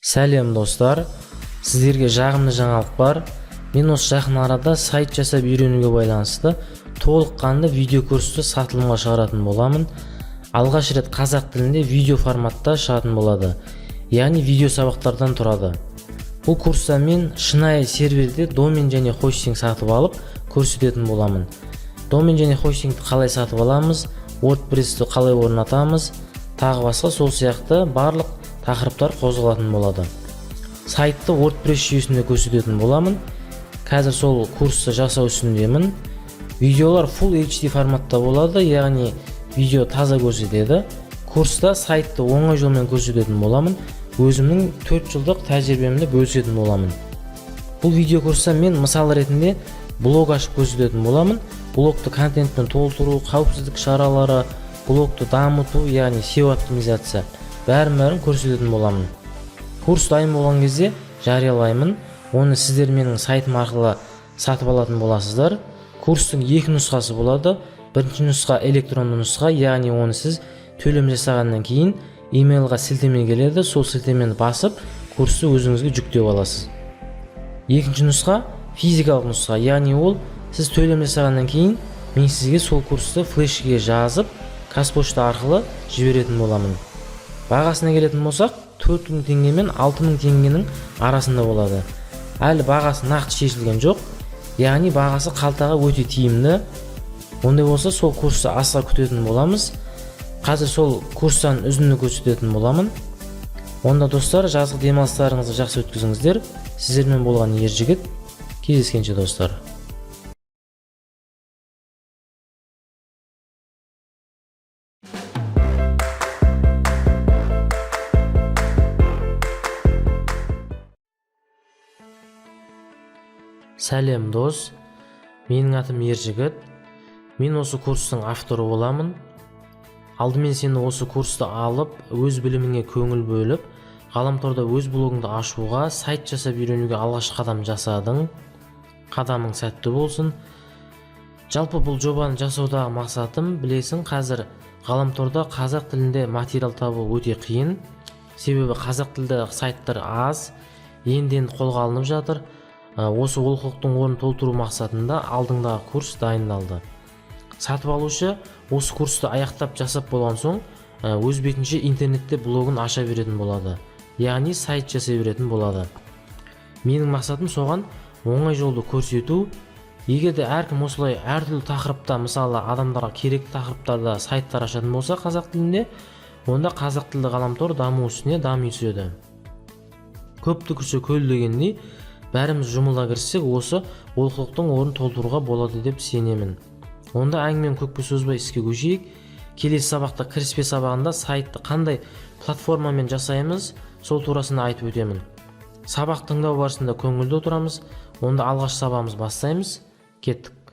Сәлем, достар! Сіздерге жағымды жаңалық бар. Мен осы жақын арада сайт жасап үйренуге байланысты толыққанды видео курсты сатылымға шығаратын боламын. Алғаш рет қазақ тілінде видео форматта шығатын болады, яғни видео сабақтардан тұрады. Бұл курста мен шынайы серверде домен және хостинг сатып алып көрсететін боламын. Домен және хостингті қалай сатып аламыз, WordPressті қалай орнатамыз, тағы басқа сол сияқты барлық тақырыптар қозғалатын болады. Сайтты WordPress жүйесінде көрсететін боламын. Қазір сол курсты жасау үстіндемін. Видеолар Full HD форматта болады, яғни видео таза көрсетеді. Курста сайтты оңай жолмен көрсететін боламын, өзімнің 4 жылдық тәжірибемді бөлісетін боламын. Бұл видео курста мен мысал ретінде блог ашып көрсететін боламын. Блогты контентпен толтыру, қауіпсіздік шаралары, блогты дамыту, яғни SEO оптимизация, бәрін бәрін көрсететін боламын. Курс дайын болған кезде жариялаймын. Оны сіздер менің сайтым арқылы сатып алатын боласыздар. Курстың екі нұсқасы болады. Бірінші нұсқа электронды нұсқа, яғни оны сіз төлем жасағаннан кейін имейлға сілтеме келеді, сол сілтемені басып, курсты өзіңізге жүктеп аласыз. Екінші нұсқа физикалық нұсқа, яғни ол сіз төлем жасағаннан кейін мен сізге сол курсты флешкеге жазып, Қазпошта арқылы жіберетін боламын. Бағасына келетін болсақ, 4000 теңге мен 6000 теңгенің арасында болады. Әлі бағасы нақты шешілген жоқ, яғни бағасы қалтаға өте тиімді. Ондай болса, сол курсты асыға күтетін боламыз. Қазір сол курстан үзінді көрсететін боламын. Онда, достар, жазғы демалыстарыңызды жақсы өткізіңіздер. Сіздермен болған Ержігіт. Кездескенше, достар! Сәлем, дос! Менің атым Ержігіт, мен осы курстың авторы боламын. Алдымен сен осы курсты алып, өз біліміңе көңіл бөліп, ғаламторда өз блогыңды ашуға, сайт жасап үйренуге алғашқы қадам жасадың. Қадамың сәтті болсын! Жалпы, бұл жобаны жасаудағы мақсатым, білесің, қазір ғаламторда қазақ тілінде материал табу өте қиын, себебі қазақ тілді сайттар аз, енді енді қолға алынып жатыр. Осы олқылықтың орнын толтыру мақсатында алдыңдағы курс дайындалды. Сатып алушы осы курсты аяқтап, жасап болған соң, өз бетінше интернетте блогын аша беретін болады, яғни сайт жасай беретін болады. Менің мақсатым соған оңай жолды көрсету. Егер де әркім осылай әртүрлі тақырыпта, мысалы, адамдарға керекті тақырыптарда сайттар ашатын болса қазақ тілінде, онда қазақ тілді ғаламтор даму үстіне дами түседі. Көп түкірсе көл дегендей, бәріміз жұмыла кіріссек, осы олқылықтың орнын толтыруға болады деп сенемін. Онда әңгімені көпке созбай, іске көшейік. Келесі сабақта, кіріспе сабағында сайтты қандай платформамен жасаймыз, сол турасында айтып өтемін. Сабақ тыңдау барысында көңілді отырамыз. Онда алғашқы сабағымыз бастаймыз, кеттік!